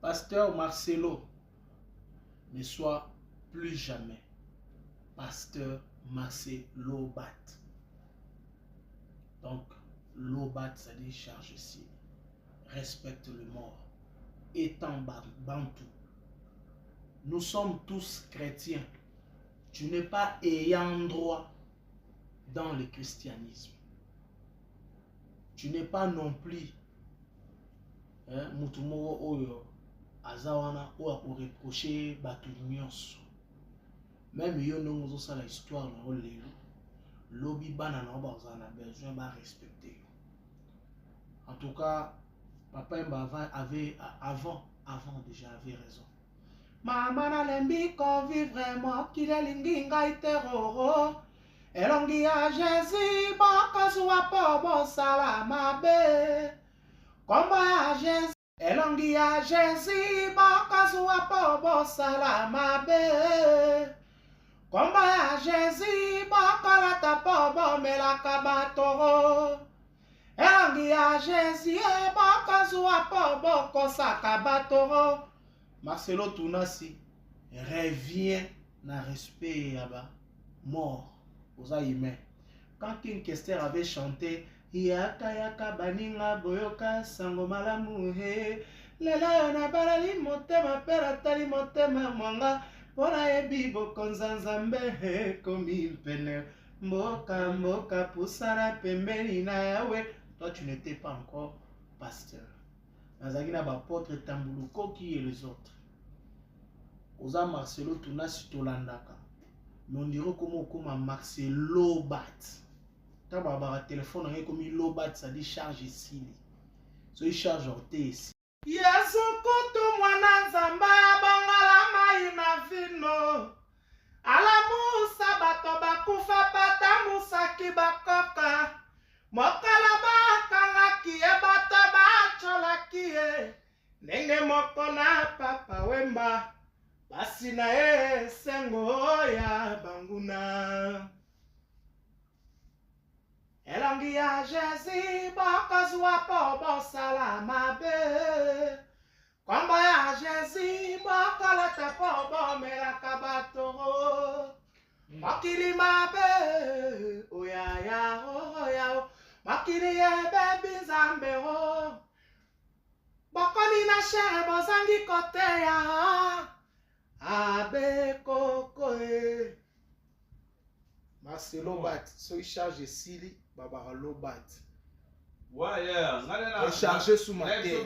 Pasteur Marcelo ne soit plus jamais pasteur Marcelo Bat. Donc, Lobat, c'est-à-dire charge ici. Respecte le mort. Étant bantou. Nous sommes tous chrétiens. Tu n'es pas ayant droit dans le christianisme. Tu n'es pas non plus hein, mutu moko oyo aza wana oyo akoreproche bato nyonso. Meme yo ndenge ozosala histoire na yo lelo, lobi bana na yo bakozala na besoin barespecte yo. En tout cas, Papa Wemba avait, avant déjà avait raison. Mama, nalembi kovivre, mokili elingi ngai te. Roro elongi ya Jésus bokozwa mpo bosala mabe. Kombo ya Jésus, elongi ya Jésus bokozwa mpo bosala mabe. Kombo ya Jésus bokolata mpo bomelaka bato. Elongi ya Jésus bokozwa mpo bokosaka bato. Marcelo Tunasi revient na respect ya ba mort. Oza humain. Quand King Kester avait chanté "Yaka yaka baninga, boyoka sango malamu he, lelo oyo nabalali motema mpe natali motema mwanga, mpo nayebi bokonza Nzambe ekomi mpene, mboka mboka pusana pembeni na Yawe", toi tu n'étais pas encore pasteur. Nazalaki na baapôtre Tambulukoki et les autres. Oza Marcelo Tunasi, tolandaka, mais on dirait okoma okoma Marcelo Bat. Ntango babaka telefone yango ekomi lobat, c'est-à-dire charge esili. Soki charge te esili. Yesu kutu mwana Nzambe abongola mai na vino, alamusa bato bakufa, batambusaki bakoka. Mokolo bakangaki ye, bato batyolaki ye ndenge moko na Papa Wemba, basi na ye esengo ya banguna. Elongi ya Jésus bokozwa mpo bosala mabe. Kombo ya Jésus bokolata mpo bomelaka bato. Mokili mabe oyaya oya, mokili ebebi. Nzambe o bokomi na chaire, bozangi koteya abe koko e Marcelo Bat. Soki charge esili, babaka lobat. Ouais, yeah. Recharger sous ma tête.